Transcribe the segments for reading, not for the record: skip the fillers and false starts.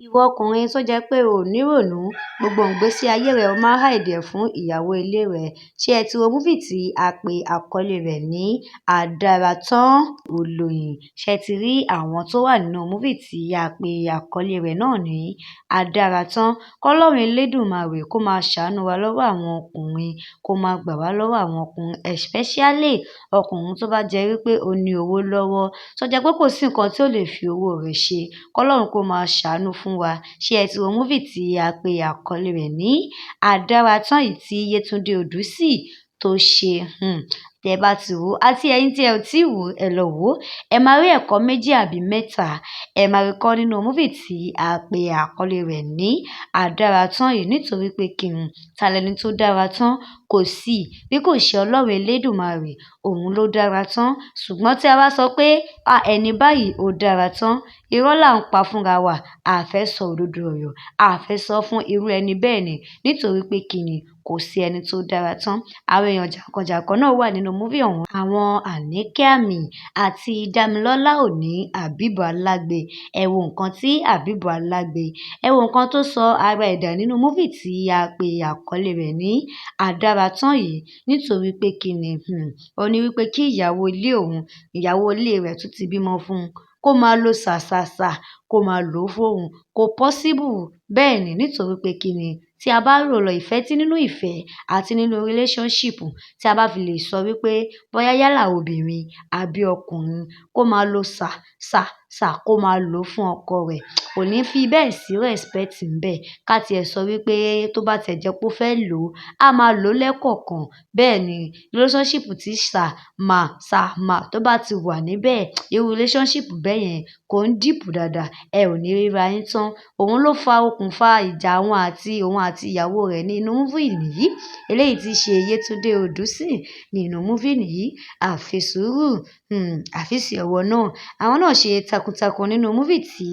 Ìwọ ọkùnrin tó jẹ́ pé o ò nírònú, gbogbo ìgbésí ayé rẹ o máa ń hide ẹ̀ fún ìyàwó ilé rẹ. Ṣé ẹ ti wo movie tí a pe àkọlé rẹ̀ ní Adáratán Olóyin? Ṣé ẹ ti rí àwọn tó wà nínú movie tí a pe àkọlé rẹ̀ náà ní Adáratán? Kọ́lọ́run Elédùmarè kó máa ṣàánú wa lọ́wọ́ àwọn ọkùnrin, kó máa gbà wá lọ́wọ́ àwọn ọkùnrin, especially ọkùnrin tó bá jẹ́ wípé ó ní owó lọ́wọ́, tó jẹ́ pé kò sí nǹkan tí ó lè fi owó rẹ̀ ṣe. Kọ́lọ́run kó máa ṣàánú fún wa. Ṣé ẹ ti wo movie tí a pe àkọlé rẹ̀ ní Adáratán yìí tí Yétúndé Odùsì tó ṣe? Tẹ bá ti wò ó, àti ẹ̀yin tí ẹ ò tíì wò, ẹ lọ wò ó. Ẹ máa rí ẹ̀kọ́ méjì àbí mẹ́ta. Ẹ máa rí kọ́ nínú movie tí a pe àkọlé rẹ̀ ní Adáratán yìí nítorí pé kí ni, ta lẹni tó dára tán? Kò sí. Bí kò ṣe Ọlọ́run Elédùmarè, òun ló dára tán. Ṣùgbọ́n tí a bá sọ pé, "à, ẹni báyìí ó dára tán," irọ́ là ń pa fúnra wa. A fẹ́ sọ òdodo ọ̀rọ̀, a fẹ́ sọ fún irú ẹni bẹ́ẹ̀ ni. Nítorí pé kí ni, kò sí ẹni tó dára tán. Àwọn èèyàn jànkànjànkàn náà wà nínú movie ọ̀hún. Àwọn Àníkẹ́ Àmì àti Dámilọ́lá Òní, Habeeb Alágbe. Ẹ wo nǹkan tí Habeeb Alágbe, ẹ wo nǹkan tó sọ ara ẹ̀ dà nínú movie tí a pe àkọlé rẹ̀ ní Adáratán yìí. Nítorí pé kí ni, ó ní wípé kí ìyàwó ilé òun, ìyàwó ilé rẹ̀ tún ti bímọ fún un, kó máa lo sàsàsà, kó máa lò ó fún òun. Kò possible. Bẹ́ẹ̀ ni, nítorí pé kí ni, tí a bá rò lọ ìfẹ́ tí nínú ìfẹ́ àti nínú relationship, tí a bá fi lè sọ wípé bóyá yálà obìnrin àbí ọkùnrin kó máa lo sà, sà, sà kó máa lò ó fún ọkọ rẹ̀, kò ní fi bẹ́ẹ̀ sí respect ńbẹ. Ká tí ẹ sọ wípé tó bá tiẹ̀ jẹ́ pé ó fẹ́ lò ó, a máa lò ó lẹ́ẹ̀kọ̀kan. Bẹ́ẹ̀ ni, relationship tí sà, mà, sà, mà tó bá ti wà níbẹ̀, irú relationship bẹ́ẹ̀ yẹn kò ń deep dáadáa. Ẹ ò ní ríra yín tán. Òun ló fa okùnfà ìjà òun àti ìyàwó rẹ̀ nínú movie yìí. Eléyìí tí ṣe Yétúndé Odùsì nínú movie yìí. Àfi sùúrù, àfi sí ọwọ́ náà. Àwọn náà ṣe takuntakun nínú movie tí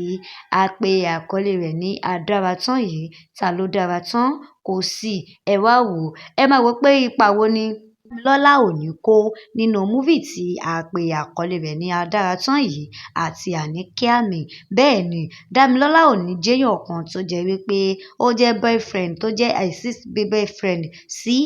a pe àkọlé rẹ̀ ní Adáratán yìí. Ta ló dára tán? Kò sí. Ẹ wá wò ó. Ẹ máa wò pé ipa wo ni Dámilọ́lá Òní kó nínú movie tí a pe àkọlé rẹ̀ ní Adáratán yìí àti Àníkẹ́ Àmì. Bẹ́ẹ̀ ni, Dámilọ́lá Òní jẹ́ èèyàn kan tó jẹ́ wípé ó jẹ́ boyfriend tó jẹ́ assist boyfriend sí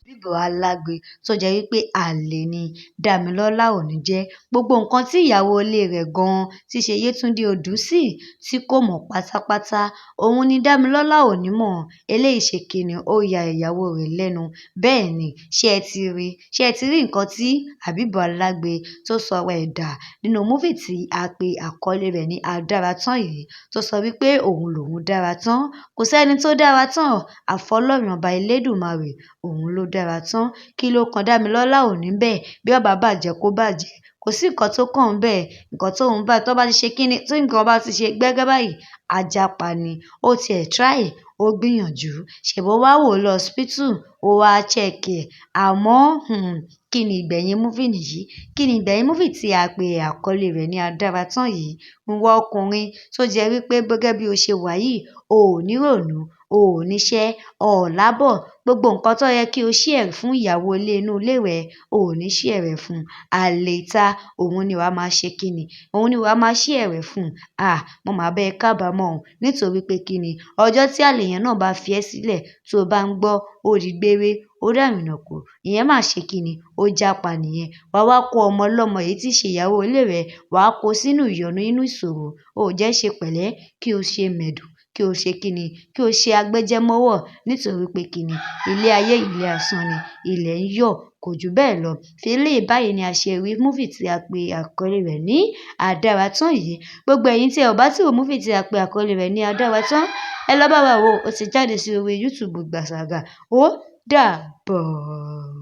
Habeeb Alágbe tó jẹ́ wípé àlè ni Dámilọ́lá Òní jẹ́. Gbogbo nǹkan tí ìyàwó ilé rẹ̀ gan-an tí ṣe Yétúndé Odùsì tí kò mọ̀ pátápátá, òun ni Dámilọ́lá Òní mọ̀. Eléyìí ṣe kíni, ó ya ìyàwó rẹ̀ lẹ́nu. Bẹ́ẹ̀ ni, ṣé ẹ ti rí? Ṣé ẹ ti rí nǹkan tí Habeeb Alágbe tó sọ ara ẹ̀ dà nínú movie tí a pe àkọlé rẹ̀ ní Adáratán yìí tó sọ wípé òun lòún dára tán? Kò sí ẹni tó dára tán. Àfọ Ọlọ́run ọba Elédùmarè, òun ló dára tán. Kí ló kan Dámilọ́lá Òní bẹ́ẹ̀? Bí ó bá bàjẹ́ kó bàjẹ́. Kò sí nǹkan tó kàn bẹ́ẹ̀. Nǹkan tó ń bá, tó bá ti ṣe kíni, tí nǹkan bá ti ṣe gbẹ́gẹ́ báyìí, ajapa ni. Ó ti ẹ̀ try, ó gbìyànjú. Ṣèbí ó wá wò lọ hospital, ó wá check ẹ̀. Àmọ́, kí ni ìgbẹ̀yìn movie nìyí? Kí ni ìgbẹ̀yìn movie tí a pe àkọlé rẹ̀ ní Adáratán yìí? Ìwọ ọkùnrin tó jẹ́ wípé gẹ́gẹ́ bí o ṣe wà yìí, o ò nírònú, o ò níṣẹ́, o ò lábọ̀. Gbogbo nǹkan tó yẹ kí o share fún ìyàwó ilé inú ilé rẹ, o ò ní share rẹ̀ fún. Àlè ìta, òun ni wàá máa ṣe kíni, òun ni wàá máa share rẹ̀ fún. À, mo máa bá ẹ kábàámọ̀ o. Nítorí pé kí ni, ọjọ́ tí àlè yẹn náà bá fi ẹ́ sílẹ̀, tó bá ń gbọ́, ó di gbére, ó dàrìnàkò, ìyẹn máa ṣe kíni, ó jápa nìyẹn. Wà wá kó ọmọ ọlọ́mọ èyí tí ṣe ìyàwó ilé rẹ, wà á kó sínú ìyọnu inú ìṣòro. Ó jẹ́ ṣe pẹ̀lẹ́ kí o ṣe mẹ̀dọ̀, kí o ṣe kíni, kí o ṣe agbẹjẹ́mọ́wọ́ nítorí pé kíni, ilé ayé ilé asán ni, ilẹ̀ ń yọ̀, kò ju bẹ́ẹ̀ lọ. Fi eléyìí báyìí ni a ṣe rí movie tí a pe àkọlé rẹ̀ ní Adáratán yìí. Gbogbo ẹ̀yin tí ẹ ò bá tí wo movie tí a pe àkọlé rẹ̀ ní Adáratán, ẹ lọ bá wa wò ó. Ó ti jáde sí orí YouTube gbàsàgà. Ó dàbọ̀.